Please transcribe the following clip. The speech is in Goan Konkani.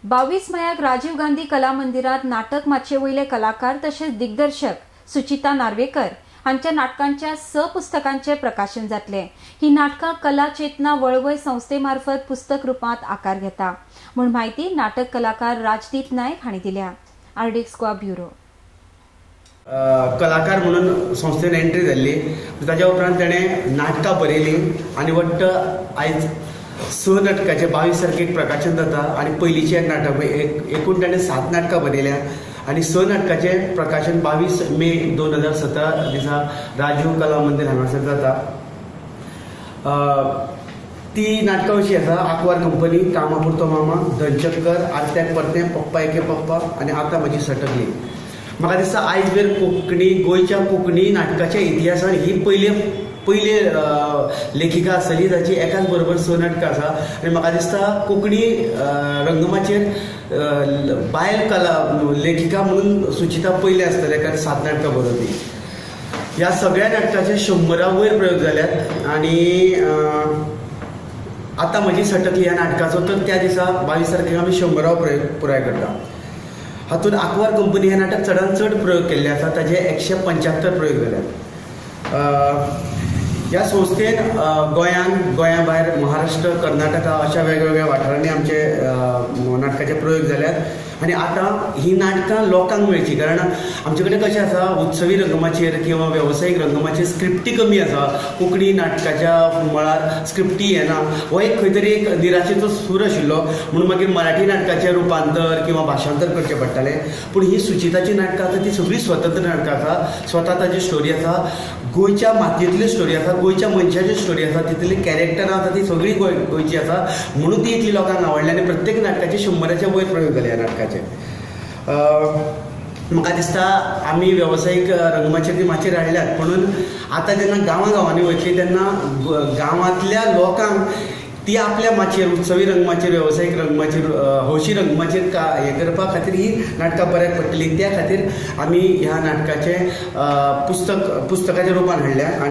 22 मयाक राजीव गांधी कला मंदिरात नाटक माचये वयले कलाकार तशेंच दिग्दर्शक सुचिता नार्वेकर हांच्या नाटकांच्या 6 पुस्तकांचे प्रकाशन जातले. ही नाटकां कला चेतना वळवय संस्थे मार्फत पुस्तक रुपांत आकार घेता म्हूण म्हायती नाटक कलाकार राजदीप नायक हांणी दिल्या. RDX Goa bureau. कलाकार म्हणून संस्थेन एंट्री जाल्ली. ताज्या उपरांत ताणें नाटकां बरयलीं आनी वट्ट आयज 6 नाटकाचें 22 तारखेक प्रकाशन जाता आनी पयलींचें एक नाटक एकूण ताणें 7 नाटकां बरयल्या आनी 6 नाटकाचें प्रकाशन 22 मे 2017 दिसा राजीव कला मंदिर हांगासर जाता. ती नाटकां अशीं आसा: आंकवार कंपनी, कामापुरतो मामा, धनचक्कर, आरत्याक परतें, पप्पा एके पप्पा आनी आतां म्हजी सटकली. म्हाका दिसता आयज वेर कोंकणी, गोंयच्या कोंकणी नाटकाच्या इतिहासान ही पयले पयले लेखिका आसतली जाची एकाच बरोबर 6 नाटकां आसा. आनी म्हाका दिसता कोंकणी रंगमाचयेर बायल कला लेखिका म्हणून सुचिता पयलें आसतलें, कारण 7 नाटकां बरोवपी. ह्या सगळ्या नाटकाचे 100 वयर प्रयोग जाल्यात आनी आतां म्हजी सटकली ह्या नाटकाचो तर त्या दिसा 22 तारखेक आमी 100 प्रयोग पुराय करता. हातूंत आंकवार कंपनी हें नाटक चडान चड प्रयोग केल्ले आसा, ताजे 175 प्रयोग जाल्यात. ह्या संस्थेन गोंयांत, गोंया भायर, महाराष्ट्र, कर्नाटका अशा वेगवेगळ्या वाठारांनी आमचे नाटकाचे प्रयोग जाल्यात आनी आतां ही नाटकां लोकांक मेळची, कारण आमचे कडेन कशें आसा, उत्सवी रंगमाचयेर किंवा वेवसायीक रंगमाचयेर स्क्रिप्टी कमी आसा. कोंकणी नाटकाच्या मळार स्क्रिप्टी येना, हो एक खंय तरी एक निराशेचो सूर आशिल्लो, म्हणून मागीर मराठी नाटकाचें रुपांतर किंवा भाशांतर करचें पडटालें. पूण ही सुचिताची नाटकां आसा ती सगळीं स्वतंत्र नाटकां आसा. स्वता ताजी स्टोरी आसा, गोंयच्या मातयेंतली स्टोरी आसा, गोंयच्या मनशाची स्टोरी आसा, तितली कॅरेक्टरां आसा ती सगळीं गोंयची आसा, म्हणून ती इतली लोकांक आवडली आनी प्रत्येक नाटकाचे 100 वयर प्रयोग जाले ह्या नाटकाचे. म्हाका दिसता आमी वेवसायीक रंगमाचयेर ती माचयेर हाडल्यात, पुणून आतां जेन्ना गांवां गांवांनी वयतली तेन्ना गांवांतल्या लोकांक ती आपल्या माचयेर, उत्सवी रंगमाचयेर, वेवसायीक रंगमाचयेर, हौशी रंगमाचयेर हें करपा खातीर ही नाटकां बऱ्याक पडटली. त्या खातीर आमी ह्या नाटकाचें पुस्तकाच्या रुपान हाडल्या.